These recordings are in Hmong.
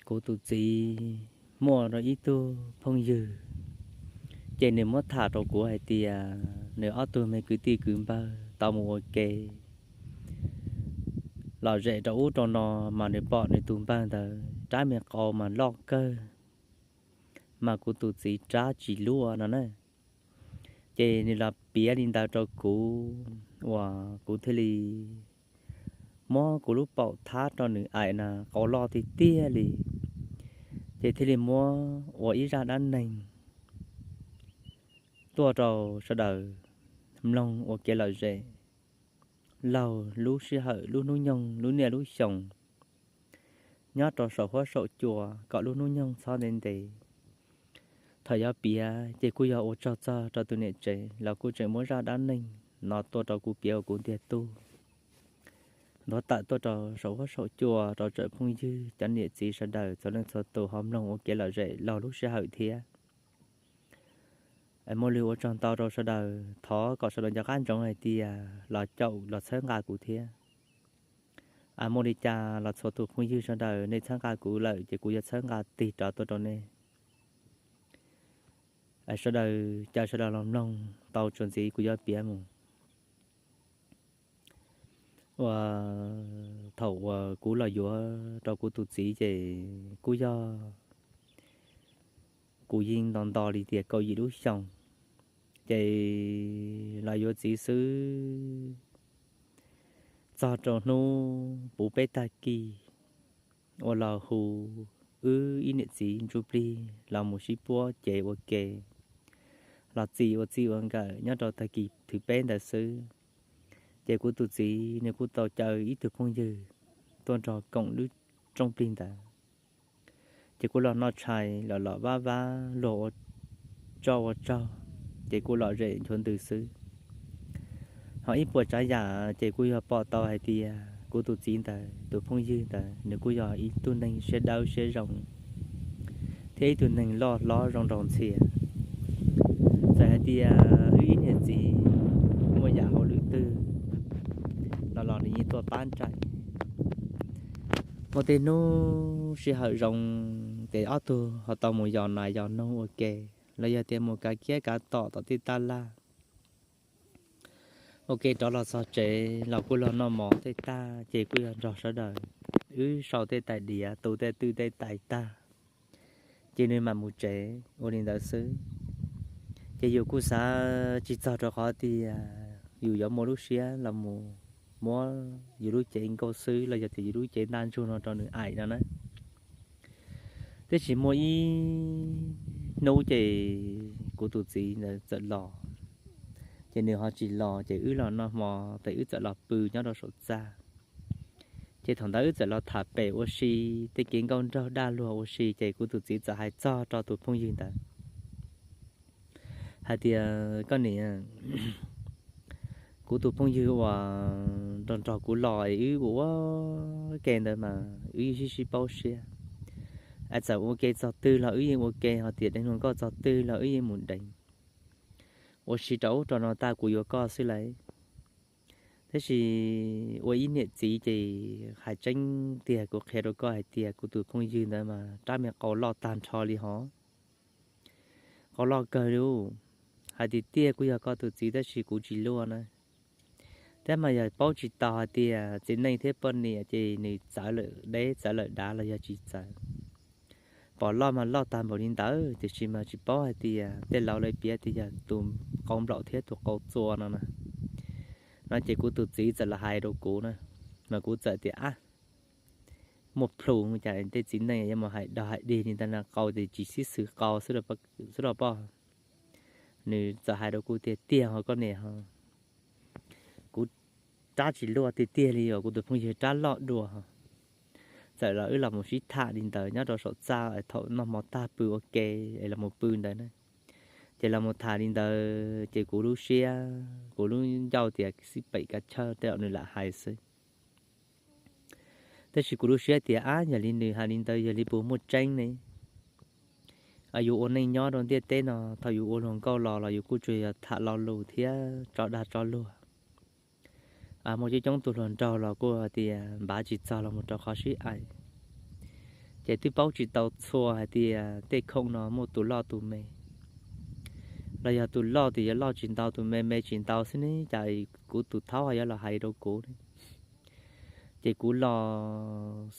Kuv tus txiv muaj rau ib tug phooj ywg, ces nws muab tham rau kuv hais tias nws ob tug me kwv tij kwv npawg tau mus ua ke lom zem rau ub rau no, mas nws pom nws tus npawg ntawd rab me qau mas loj kawg, mas kuv tus txiv rab tsis luaj no na. Ces nws los piav li ntawd rau kuv, uas kuv thiaj li muab kuv lub paum thab rau nws aim na, qau loj tiag tiag li. Ces thiaj li muab ua ib zaj dab neeg tuaj rau sawv daws mloog ua kev lom zem laug lub sij hawm, lub hnub nyoog, lub niaj lub xyoo nyob rau saum huab saum cua kom lub hnub nyoog txhob ntev ntev. Thaum yuav piav ces kuj yog ua tsaug txog rau tus niam tsev los kuj tseem muab zaj dab neeg no tuaj rau kuv piav ua kuv ntiag tug, nthuav tawm tuaj rau saum huab saum cua rau tsoom phooj ywg cov niam txiv sawv daws txhua leej txhua tus ho mloog ua kev lom zem laug lub sij hawm thiab. Muaj lus ua tsaug ntau rau sawv daws, thov kom sawv daws nco qab ntsoov hais tias los caum los txhawb nqa kuv thiab. Muaj li cas los txhua tus phooj ywg sawv daws nej txhawb nqa kuv lawm ces kuv yuav txhawb nqa tig rov tuaj rau nej. Sawv daws caw sawv daws los mloog tau txuas ntxiv kuv yuav piav mus. Uas thaum uas kuv los yuav rau kuv tus txiv ces kuj yog kuv yeej nto nto li tias kaum yim lub xyoo, ces los yuav txiv xwb. Txog rau hnub puv peb tag kis uas los hu wb ib niam txiv ntsuj plig los mus sib puab cev ua ke los txi ua txij ua nkawm nyob rau tag kis thib peb ntawd xwb, ces kuv tus txiv nws kuj tau caw ib tug phooj ywg tuaj nrog koom lub rooj plig ntawd. Ces kuj los noj tshais los los vab vab luag ua tsoj ua tsaug, ces kuj lom zem nchuav ntws xwb. Ho ib puas tsav yam ces kuj yog pom tau hais tias kuv tus txiv ntawd tus phooj ywg ntawd nws kuj yog ib tug neeg siab dawb siab zoo thiab ib tug neeg loj hlob zoo nraug ntxhias. Txawm hais tias wb ib niam txiv muaj yam hauj lwm twg los los nws yeej tuaj pab nraim. Muaj tej hnub sij hawm zoo ces ob tug ho tau mus yos nas yos noog ua ke, los yog tias mus kav kiab kav tom tom tej tab laj ua ke, rov los txog tsev los kuj los noj mov tej tag ces kuj yog nrog sawv daws wb sau tej tais diav, tu tej twj tej tais tag, ces nws mam mus tsev ua li ntawd xwb. Ces yus kuj xav tsis txog rau qhov tias yus yuav muaj lub siab los mus muab yus lub cev nkauj xwb los yog tias yus lub cev ntaj ntsug no rau nws aim no na. Tiam sis muaj ib hnub ces kuv tus txiv ntawd txawm los, ces nws ho tsis los ces wb los noj hmo ces wb txawm los pw nyob rau saum txaj. Ces thaum ntawd wb txawm los tham pem ua si tej kev nkauj nraug dag luag ua si, ces kuv tus txiv txawm hais txog rau tus phooj ywg ntawd hais tias, koj niam, kuv tus phooj ywg uas nrog nrog kuv los es wb ua ua ke ntawd mas wb yeej sib sib paub siab. Es txawm ua ke txog twg los wb yeej ua ke, ho tias deev hluas nkauj txog twg los wb yeej mus deev. Ua si rau ub rau no tag kuv yuav koj xwb lauj. Tab sis ua ib niam txiv ces hais tseeb tiag, kuv qhia rau koj hais tias kuv tus phooj ywg ntawd mas rab me qau loj tag nrho li hov. Qau loj kawg li. Hais tiag tiag kuj yog koj tus txiv tab sis kuv tsis luaj na. Thiab mas yog paub tsis tau hais tias txiv neej thiab poj niam ces nws txawv lawm deb txawv lawm dav los yog tsis txawv. Pom loj mas loj tag npaum li ntawd tiam sis mas tsis paub hais tias tej laus lawv piav tias yog tus qau nplaum thiab tus qau txua no na. No ces kuv tus txiv txawm los hais rau kuv na, mas kuv txawm tias, ab, muaj plhus cas tej txiv neej yuav mus hais dog hais dig li ntawd na, qau ces tsis sib xws qau xwb los poj. Nws txawm hais rau kuv tiag tiag ho koj niam ho, kuv rab tsis luaj tiag tiag li os, kuv tus phooj ywg rab loj dua. Txawm los wb los mus sib tham li ntawd nyob rau saum txaj es thaum noj hmo tag pw ua ke es los mus pw ntawd na. Ces los mus tham li ntawd ces kuv lub siab, kuv lub ncauj tias xij pem kav chawj tej zaum nws lam hais xwb. Tab sis kuv lub siab tias, ab, yog li nws hais li ntawd yog li puas muaj tseeb ne? Yus ua neej nyob rau ntiaj teb no thaum yus ua hluas nkauj los los yus kuj tsuas yog tham lo lus thiab tso dag tso luag. Muaj coob coob tus hluas nraug los kuj hais tias npav tsis txog los mus rau qhov sib aim. Ces twb paub tsis tau txhua hais tias tej khoom no muaj tus loj tus me, los yog tus loj tus yuav loj tsis ntau, tus me me tsis ntau xwb ne, cas kuv tus thaub ho yuav los hais rau kuv ne. Ces kuv los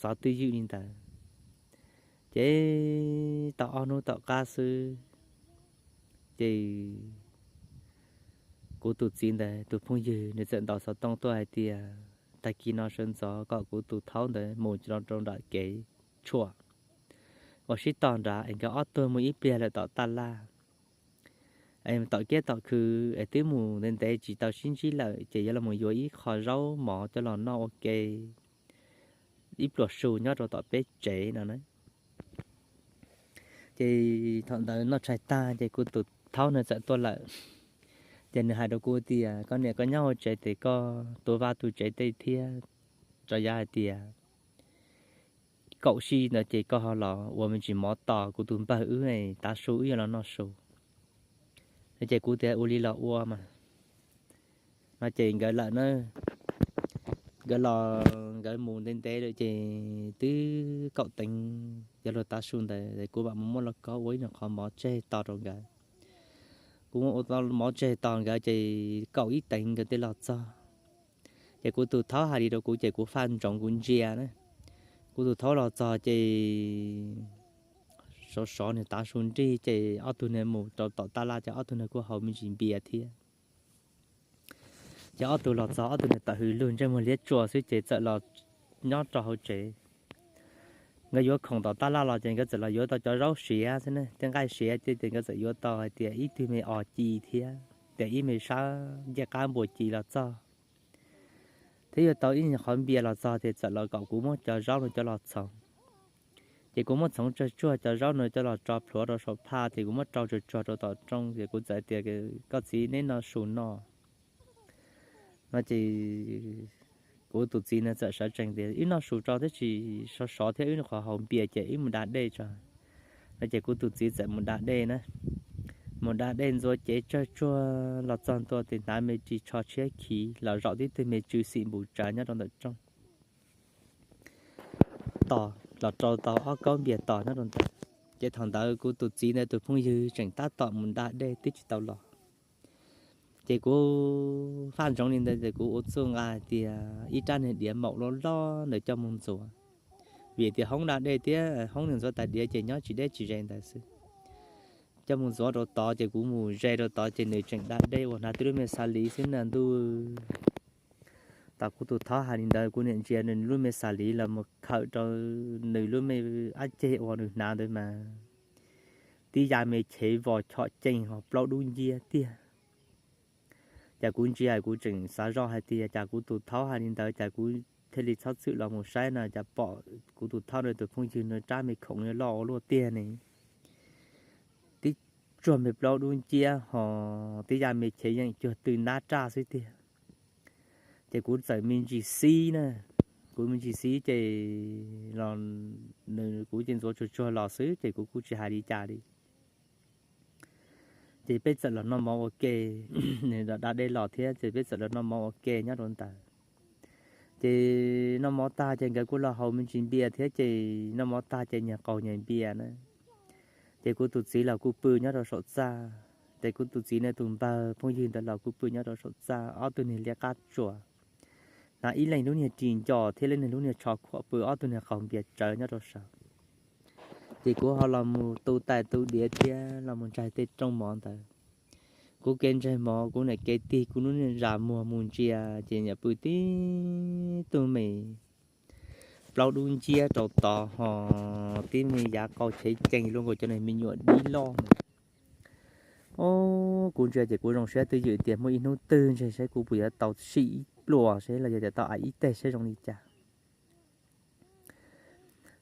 xav twj ywm li ntawd. Ces tau ob hnub tom qab xwb, ces kuv tus txiv ntawd tus phooj ywg nws txawm ntaus xov tooj tuaj hais tias tag kis no sawv ntxov kom kuv tus thaub ntawd mus rau nram kev tshuam uas sib tog nrad es nkawd ob tug mus ib pliag lawm tom taj laj, es tom kiab tom khw, es twb mus ntev ntev tsis tau sib ntsib lawm ces yuav los yuav ib qho zaub mov coj los noj ua ke ib pluas su nyob rau tom peb tsev no na. Ces thaum ntawd noj tshais tag ces kuv tus thaub ntawd txawm tuaj lawm. Ces nws hais rau kuv tias, koj niam, koj nyob hauv tsev ces koj tu vaj tu tsev tej thiab, rau yav hais tias kaum sij ntawd ces koj ho los ua me ntsis mov tos kuv tus npawg wb, tav su wb yuav los noj su. Ces kuv tias ua li los ua mas. No ces nkawd lawm na, nkawd los nkawd mus ntev ntev lawm ces twb kaum teev yuav luag tav su ntawd kuv mam mus muab lauj kaub ua ib nyuag qhov mov tseg tos rau nkawd. Kuv ua mov tseg tos nkawd ces kaum ib teev nkawd thiaj los txog. Ces kuv tus thaub hais li rau kuv ces kuv faj ntsoov kuv ntsia na. Kuv tus thaub los txog ces sov sov nws tav su nrig ces ob tug niag mus rau tom taj laj ces ob tug niag kuj haus me ntsis npias thiab. Ces ob tug los txog ob tug niag tawm hws lug ntsej muag liab tsuas xwb ces txawm los nyob rau hauv tsev. Nkawd yuav khoom tom taj laj los ces nkawd txawm los yuav tau cov zaub siav xwb na, tej nqaij siav ces nkawd txawm yuav tau hais tias ib tug me os ci thiab ces ib me sab ncej qab npua ci los txog, thiab yuav tau ib nyuag qhov npias los txog ces txawm los kom kuv muab cov zaub no coj los txhoov. Ces kuv muab txhoov tsawg tsuag cov zaub no coj los tso plhuav rau saum phaj ces kuv muab rau tsuag tsuag rau tom rooj ces kuv txawm tias, koj txiv, neb noj su noj. No ces kuv tus txiv no txawm sawv tsees tias, wb noj su tso thiab tsis sov sov thiab wb qhov haus npias ces wb mus da dej tso. No ces kuv tus txiv txawm mus da dej na. Mus da dej ntxuav cev tsawg tsuag los txog ntua ces hnav me ris tsho tshiab khiv los zaum tib tug me tsw xim npus tsav nyob rau ntawm rooj tos los rau tau ob kaub npias tos nyob rau ntawd. Ces thaum ntawd kuv tus txiv ntawd tus phooj ywg tseem tab tom mus da dej twb tsis tau los. Ces kuv faj ntsoov li ntawd ces kuv ua txuj nqa hais tias ib rab niag diav maum loj loj ntawd coj mus ntxuav, vim tias hoob da dej thiab hoob nws ntxuav tais diav ces nyob tsis deb tsis ze ntawd xwb. Coj mus ntxuav rau tod ces kuv mus ze rau tod ces nws tseem da dej uas hnav tib lub me xav liv xwb na ntuj. Thaum kuv tus thaub hais li ntawd kuv niam ntsia nws lub me xav liv los mus khawm rau nws lub me ab ceg uas nws hnav ntawd mas tib ya me chev vos chom cees ho plaub dub nciab tiag. Cas kuv ntsia kuv tseem xav zoj hais tias cas kuv tus thaub hais li ntawd cas kuv thiaj li txhob txwm los mus saib no cas pom kuv tus thaub ntawd tus phooj ywg nws rab me khoom loj ua luaj tiag ne. Tib tsuag me plaub dub nciab ho tib ya me chev yeem cuag tw ntab raj xwb tiag. Ces kuv txawm me ntsis xib na, kuv me ntsis xib ces los nws kuv ces ntxuav tsuag tsuag los xwb ces kuv kuj tsis hais li cas li. Ces peb txawm los noj mov ua ke, nws da dej los thiab ces peb txawm los noj mov ua ke nyob rau ntawd. Ces noj mov tag ces nkawd kuj los haus me ntsis npias thiab ces noj mov tag ces nyias qaug nyias npias na. Ces kuv tus txiv los kuj pw nyob rau saum txaj, ces kuv tus txiv nws tus npawg phooj ywg ntawd los kuj pw nyob rau saum txaj, ob tug niag liab qab tsuas, hnav ib leeg lub niag ris ncos thiab lub niag lub niag tsho khuam pw, ob tug niag qaug npias tsawv nyob rau saud. Ces kuv ho los mus tu tais tu diav thiab los mus ntsaig tej rooj mov ntawd. Kuv kev ntsaig mov kuv niam kev tig kuv lub niag zas muag mus ntsia ces niam pw tib tug me plaub dub nciab rau tod ho tib me yav qau chev cees luaj nkaus cov niag me nyuam dib loj. Os, kuv ntsia ces kuv zoo siab twj ywm tias muaj ib hnub twg ntshe saib kuv puas yuav tau sim ib pluas seb los yog tias tau ais ib teg seb zoo li cas.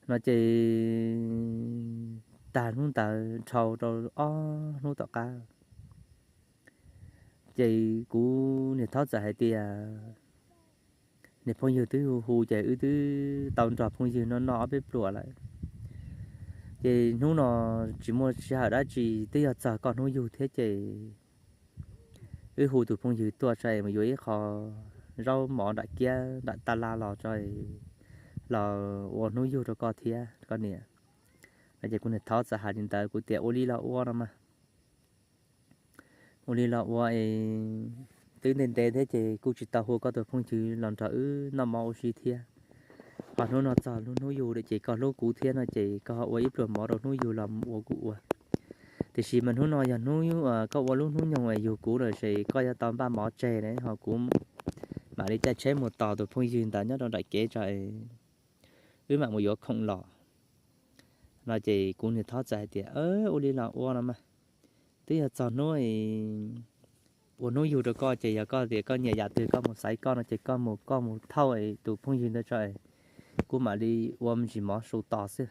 No ces tag hnub ntawd dhau rau ob hnub tom qab, ces kuv niag thaub txawm hais tias, niag phooj ywg twb hu hu ces wb twb tau nrog phooj ywg noj noj ob peb pluas lawm. Ces hnub no tsis muaj sij hawm dab tsi, twb yog txog koj hnub yug thiab ces wb hu tus phooj ywg tuaj tso es mus yuav ib qho zaub mov nram kiab nram taj laj los tso, los ua hnub yug rau koj thiab koj niam. No ces kuv niag thaub txawm hais li ntawd, kuv tias ua li los ua no mas, ua li los ua es twb ntev ntev thiab ces kuj tsis tau hu koj tus phooj ywg los nrog wb noj mov ua si thiab. Ho hnub no txog lub hnub yug lawm ces koj hlub kuv thiab no ces koj ua ib pluag mov rau hnub yug los ua kuv ua. Tiam sis mas hnub no yog hnub, koj ua lub hnub nyoog yug kuv lawm ces koj yuav tau npaj mov tseg na, ho kuv mam li caij tsheb mus tos tus phooj ywg ntawd nyob rau nram kev tso, wb mam mus yuav khoom los. No ces kuv niag thaub txawm hais tias, ua li los ua no mas, twb yog txog hnub ua hnub yug rau koj ces yog koj tias koj nyiam yam twg koj mus xaiv koj no ces koj mus, koj mus thauj tus phooj ywg ntawd tso, kuv mam li ua me ntsis mov su tos xwb.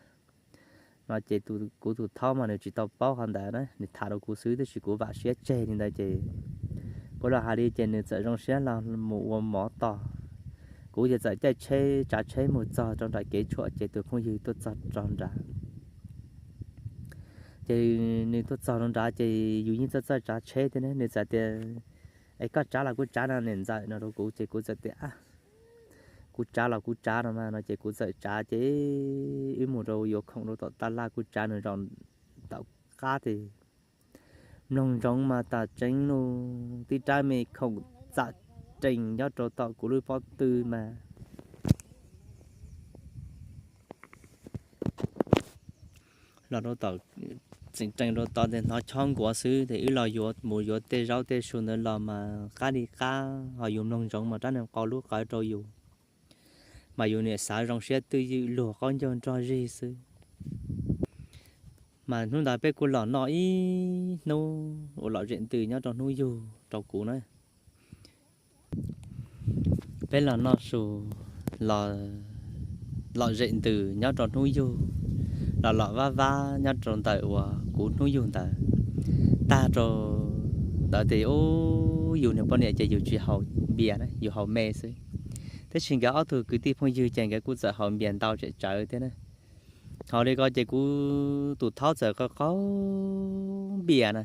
No ces kuv tus thaub mas nws tsis tau paub qhov ntawd na, nws tham rau kuv xwb tab sis kuv vam siab tseg li ntawd ces kuv los hais li ces nws txawm zoo siab los mus ua mov tos. Kuv ces txawm caij tsheb, tsav tsheb mus txog rau nram kev tshuam ces tus phooj ywg tuaj txog rau nrad. Ces nws tuaj txog rau nrad ces yus yeej txawj txawj tsav tsheb thiab ne, nws txawm tias, es koj tsav los kuv tsav no niam ntxawm no rau kuv ces kuv txawm tias, kuv tsav los kuv tsav no mas no ces kuv txawm tsav ces wb mus rau yuav khoom rau tom taj laj kuv tsav nws zaum tom qab ces mloog ntsoov mas tas tseeb lug tib rab me khoom txam rees nyob rau tom kuv lub pob tw mas los rau tom, txam rees rau tod ces hnov chob nkuav xwb ces wb los yuav, mus yuav tej zaub tej su ntawd los mas qab li qab ho yus mloog ntsoov mas rab niag qau lub qawv rau yus, mas yus niam xav zoo siab twj ywm luag qaub ncaug nrog zig xwb. Mas hnub ntawd peb kuj los noj ib hnub uas lom zem ntws nyob rau hnub yug rau kuv na. Peb los noj su, los, lom zem ntws nyob rau hnub yug, los lom vab vab nyob rau ntawm uas kuv hnub yug ntawd. Tag rau ntawd ces ub yus niag poj niam ces yus tsis haus npias na, yus haus me xwb. Tab sis nkawd ob tug kwv tij phooj ywg ces nkawd kuj txawm haus npias ntau tsem tsawv thiab na. Haus li ko ces kuv tus thaub txawm qaug qaug npias na.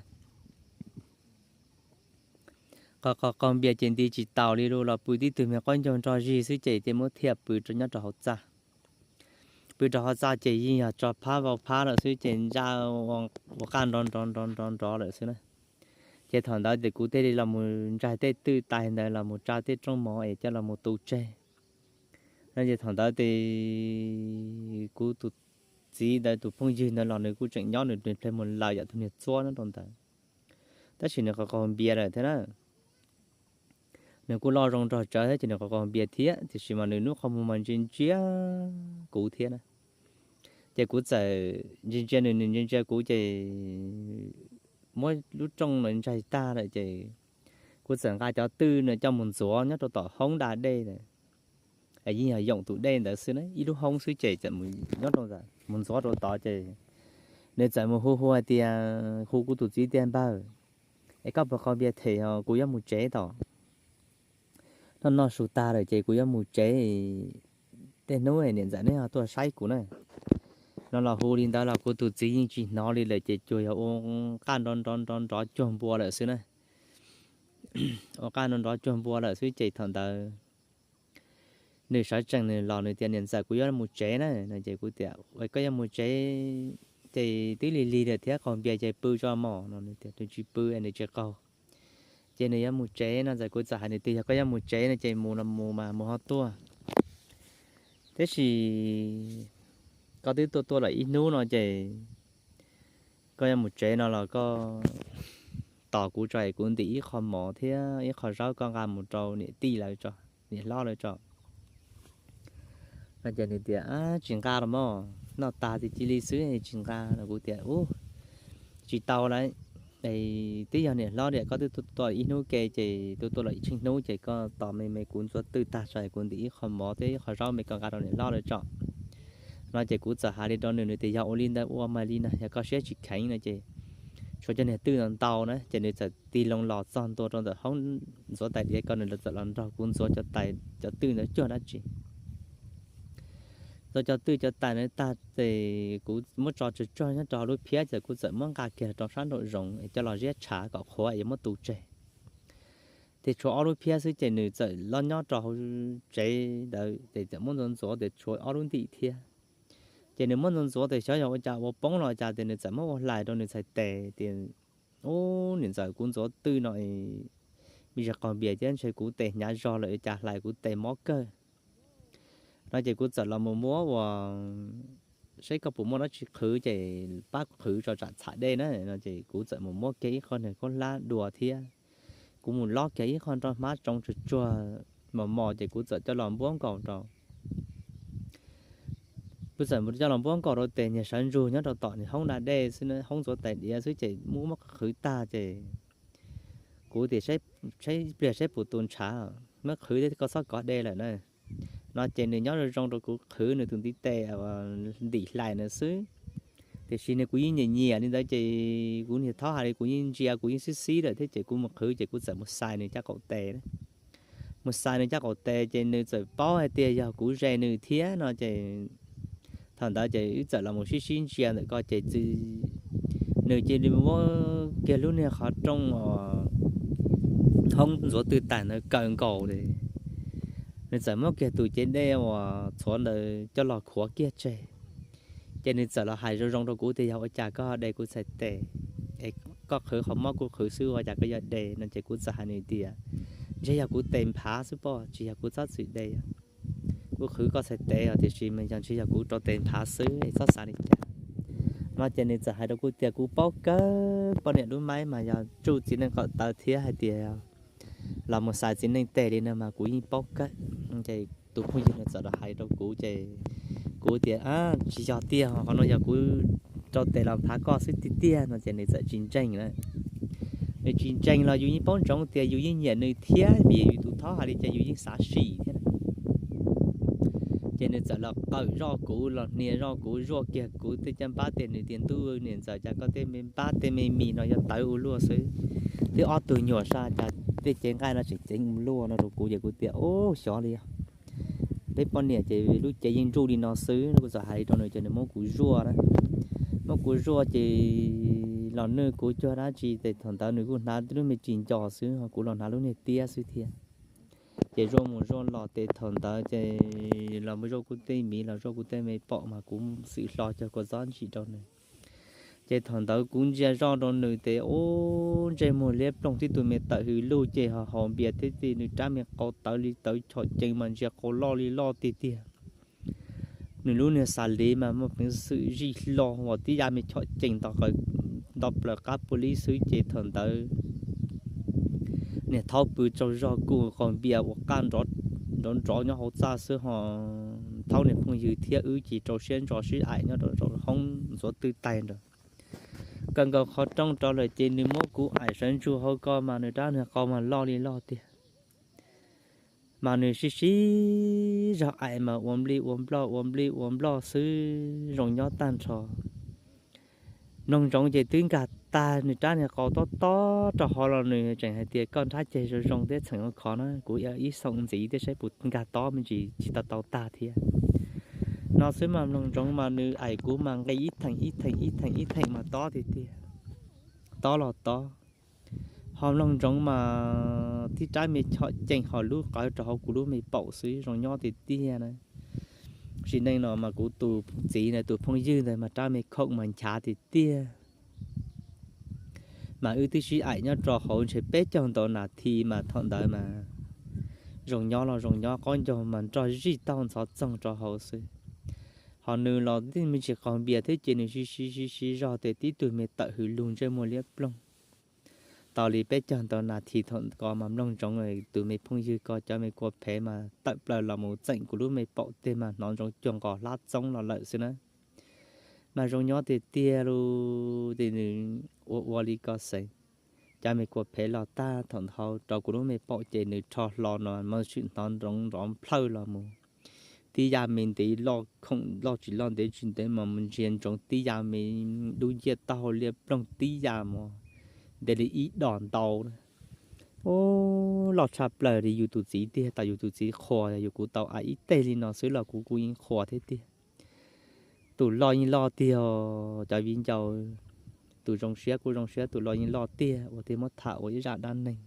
Qaug qaug qaug npias ces nti tsis taus li lus los pw tib tug me qaub ncaug nrog zig xwb ces thiaj muab thiaj pw nyob rau hauv txaj. Pw rau hauv txaj ces yeej yog tso phab vau phab lawm xwb ces ntsaj ua qaj nrov nrov nrov nrov nrov lawm xwb na. Ces thaum ntawd ces kuv thiaj li los mus ntsaig tej twj tais ntawd los mus tsa tej rooj mov es coj los mus tu tseg. No ces thaum ntawd ces kuv tus txiv ntawd tus phooj ywg ntawd los nws kuj tseem nyob, nws ple mus lawm yam tus niag txuab nyob rau ntawd. Tab sis nws qaug qaug npias lawm thiab na. Nws kuj loj zoo nrog tsawv thiab ces nws qaug qaug npias thiab, tiam sis mas nws lub qhov muag mas ntsia ntsia kuv thiab na. Ces kuv txawm ntsia ntsia nws, nws ntsia ntsia kuv ces muab lub rooj no ntsaig tag lawm ces kuv txawm nqa cov twj no coj mus ntxuav nyob rau tom hoob da dej lawm. Yeej yog yoom tus dej ntawd xwb na, ib lub hoob xwb ces txawm mus nyob rau ntawd, mus ntxuav rau tod ces nws txawm mus hu hu hais tias, hu kuv tus txiv tias, npawg, es koj puas qaug npias them os, kuv yuav mus tsev tom. Noj noj su tag lawm ces kuv yuav mus tsev, tej hnub niam ntxawm neb ho tuaj saib kuv na. No los hu li ntawd los kuv tus txiv yeej tsis hnov li lawm ces cuag yog ua qaj nrov nrov nrov nrov cuag npua lawm xwb na. Ua qaj nrov nrov cuag npua lawm xwb ces thaum ntawd nws sawv tsees nws los nws tias, niam ntxawm, kuv yuav mus tsev na. No ces kuv tias, koj yuav mus tsev ces twb lig lig lawm thiab, qaug npias ces pw tso mog no. Nws tias nws tsis pw, nws tsis qaug. Ces nws yuav mus tsev no ces kuv txawm hais nws tias, yog koj yuav mus tsev no ces mus los mus mas mus ho tuaj. Tab sis koj twb tuaj tuaj lawm ib hnub no ces koj yuav mus tsev no los koj tos kuv tso es kuv ntim ib qho mov thiab ib qho zaub koj nqa mus rau niam tij lawv tso, niam hlob lawv tso. No ces nws tias, tsis nqa los mog, noj tag ces cia li xwb tsis nqa no. Kuv tias, ub, tsis tau lawm, twb yog niam hlob tias koj twb tuaj tuaj ib hnub ke ces tuaj tuaj los ib tsheej hnub ces koj tos me me kuv ntxuav twj tag tso es kuv ntim ib qho mov thiab ib qho zaub me koj nqa rau niam hlob lawv tso. No ces kuv txawm hais li rau nws, nws tias yog ua li ntawd ua mas li na, yog koj siab tsis kheev no ces tshuav cov niag twj ntau ntau na. Ces nws txawm tig loo los txog ntua rau ntawm hoob ntxuav tais diav ko, nws txawm los nrog kuv ntxuav cov tais cov twj ntawd cuag dab tsi. Ntxuav cov twj cov tais ntawd tag ces kuv muab tso tsawg tsuag nyob rau hauv lub phiab ces kuv txawm muab nqa kiag rau sab nraum zoov es coj los ziab tshav kom qhuav es yuav muab tu tseg. Ces tshuav ob lub phiab xwb ces nws txawm los nyob rau hauv tsev ntawd ces txawm muab ntxuav ntxuav ces tshuav ob lub ntim thiab. Ces nws muab ntxuav ntxuav tes xyov yog ua cas ua poob los cas tes nws txawm muab ua hlais rau nws txhais tes tias, Ub, niam ntxawm, kuv ntxuav twj no me ntsis qaug npias thiab ntshe kuv tes hnyav zog lawm ua cas hlais kuv tes mob kawg. No ces kuv txawm los mus muab ua, Saib koj puas muaj dab tsi qhwv ces pab qhwv tso tsam txham dej na. No ces kuv txawm mus muab kiag ib qho niag khaub hlab dua thiab kuv mus lob kiag ib qho nroj hmab tsoo tsuag tsuag mos mos ces kuv txawm coj los npuab nkaus rau Kuv txawm coj los npuab nkaus rau tes niag sawv ntsug nyob rau tom niag hoob da dej xwb, hoob ntxuav tais diav xwb ces muab qhwv tag ces kuv tias, Saib pliag saib puas tu ntshav, muab qhwv thiab koj txhob kov dej lawm na. No ces nws nyob zoo zoo rau kuv qhwv nws tus ntiv tes ntim hlais na xwb. Tiam sis nws kuv yeej nyiam nyiam li ntawd ces kuv niag thaub hais li kuv yeej ntsia kuv yeej xib xib lawm thiab ces kuv mus qhwv ces kuv txawm mus xais nws caj qaum tes. Mus xais nws caj qaum tes ces nws txawm paub hais tias yog kuv ze nws thiab no ces thaum ntawd ces wb txawm los mus sib sib ntsia ntawm ko ces nws cia li muab kiag lub niag qhov rooj os, hoob ntxuav twj tais ntawd kaw nkaus li. Nws txawm muab kiag tus cev dej uas txhuav ntawd coj los khuav kiag tseg. Ces nws txawm los hais zoo zoo rau kuv tias, Yog ua cas koj de kuv txhais tes es koj qhwv qhov mob kuv qhwv xwb ua cas koj yuav de? No ces kuv txawm hais nws tias, Ntshe yog kuv tes nphav xwb pob, tsis yog kuv txhob txwm de. Kuv qhwv koj txhais tes os, tiam sis mas yog ntshe yog kuv rau tes nphav xwb es txhob xav li cas. No ces nws txawm hais rau kuv tias, Kuv paub kawg, poj niam lub maib mas yog tsuj txiv neej qaum taw thiab hais tias los mus xaiv txiv neej tes li no mas kuv yeej paub kawg. Ces tus phooj ywg no txawm los hais rau kuv ces kuv tias, Tsis yog tiag, qhov no yog kuv rau tes los nphav koj xwb tiag tiag. No ces nws txawm tsis ntseeg na. Nws tsis ntseeg los yus yeej paub ntsoov tias yus yeej nyiam nws thiab vim yus tus thaub hais li ces yus yeej xav sim thiab. Ces nws txawm los qawm zoj kuv, los hnia zoj kuv, zuaj kiag kuv tej caj npab tias, Nws tias, Ntuj, niam ntxawm, cas koj tej me npab tej me mis no yuav tawv ua luaj xwb. Twb ob tug nyuam saj cas tej cev nqaij no tseem ceev ua luaj no rau kuv ces kuv tias, Ub, xyov li os. Peb poj niam ces lub cev yeej ntsuj li no xwb no. Kuv txawm hais li rau nws ces nws muab kuv zuaj na. Muab kuv zuaj ces los nws kuv cuag dab tsi ces thaum ntawd nws kuj hnav lub me ris nco xwb ho kuv los hnav lub niag tiab xwb thiab. Ces zuaj mus zuaj los ces thaum ntawd ces los mus zuaj kuv tej miv los zuaj kuv tej me paum mas kuv xwm hlo cog kua txob ntsim rau nws. Ces thaum ntawd kuv ntsia zoj rau nws ces ub, ntsej muag liab ploog, tib tug me tawm hws lug ces ho haus npias thiab ces nws rab me qau tawv li tawv chom cees mas ntsia qau loj li loj tiag tiag. Nws lub niag xas liv mas muaj peev xwm zij hlo uas tib yam me chom cees nto plaws qab puav lib xwb ces thaum ntawd niag thaub pw tsaug zog kuj qaug npias ua qaj nrov nrov nyob hauv txaj xwb ho thaub niag phooj ywg thiab wb ces rau siab ntso sib aim nyob rau hoob ntxuav twj tais nrad. Kaw nkaus qhov rooj rau lawm ces nws muab kuv aim sawv ntsug hauv ko mas nws rab niag qau mas loj li loj tiag. Mas nws sib sib zog aim mas ua nplij ua nploj ua nplij ua nploj xwb zoo nyob tag nrho. Mloog ntsoov ces twb nkag tag nws rab niag qau tob tob rau hauv los nws tseem hais tias, Koj nrhab ceg zoo zoo thiab txheem ua khov na, kuv ib xoom ntxiv thiab saib puas nkag tob me ntsis tsis tau tau tag thiab. No xwb mas mloog ntsoov mas nws aim kuv mas nqis ib theem ib theem ib theem ib theem mas tob tiag tiag, tob los tob. Ho mloog ntsoov mas tib rab me chom cees ho lub qawv rau hauv kuv lub me paum xwb zoo nyob tiag tiag na. Sim neej no mas kuv tus txiv ntawd tus phooj ywg ntawd mas rab me khoom mas nchav tiag tiag. Mas wb twb sib aim nyob rau hauv ntshe peb caug ntau nas this mas thaum ntawd mas zoo nyob los zoo nyob, qaub ncaug mas nrog zij tauj ntxhov txoog rau hauv xwb. Ho nws los tib me ntsis qaug npias thiab ces nws sib sib sib sib zog ces tib tug me tawm hws lug ntsej muag liab ploog. Tau li peb caug ntau nas this thaum ko mas mloog ntsoov tus me phooj ywg ko cov me kua phev mas tawm plaws los mus txeem kuv lub me paum tes mas hnov ntsoov cuag nqos hlab txoob los lawm xwb na. Mas zoo nyob tiag tiag lus ces nws ua ua li ko xeev. Cov me kua phev los tag thaum nthaud rau kuv lub me paum ces nws rho hlo no mas tshwm hnov nrov nrov nplhawj los mus. Tib yam me ntev loj khoom loj tsis loj ntev tsis ntev mas mus ntsia ntsoov tib yam me dub nciab taub hau liab ploog tib yam mas ntev li ib dos ntau. Ub, loj tshaj plaws li yus tus txiv tiag, tas yus tus txiv qhuas, yog yus kuv tau aim ib teg li no xwb los kuv kuj yeej qhuas thiab tiag. Tus loj yeej loj tiag, cov viv ncaus, tus zoo siab kuj zoo siab, tus loj yeej loj tiag, ua tiag muab tham ua ib zaj dab neeg.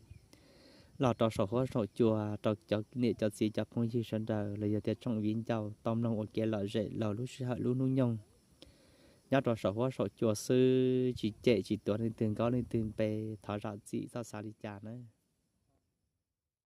los rau saum huab saum cua rau cov niam cov txiv cov phooj ywg sawv daws los yog tias tsoom viv ncaus tau mloog ua kev lom zem laug lub sij hawm lub hnub nyoog nyob rau saum huab saum cua xwb, tsis cem tsis tuav leej twg nkaub leej twg npe, thov zam txim txoj xav li cas na.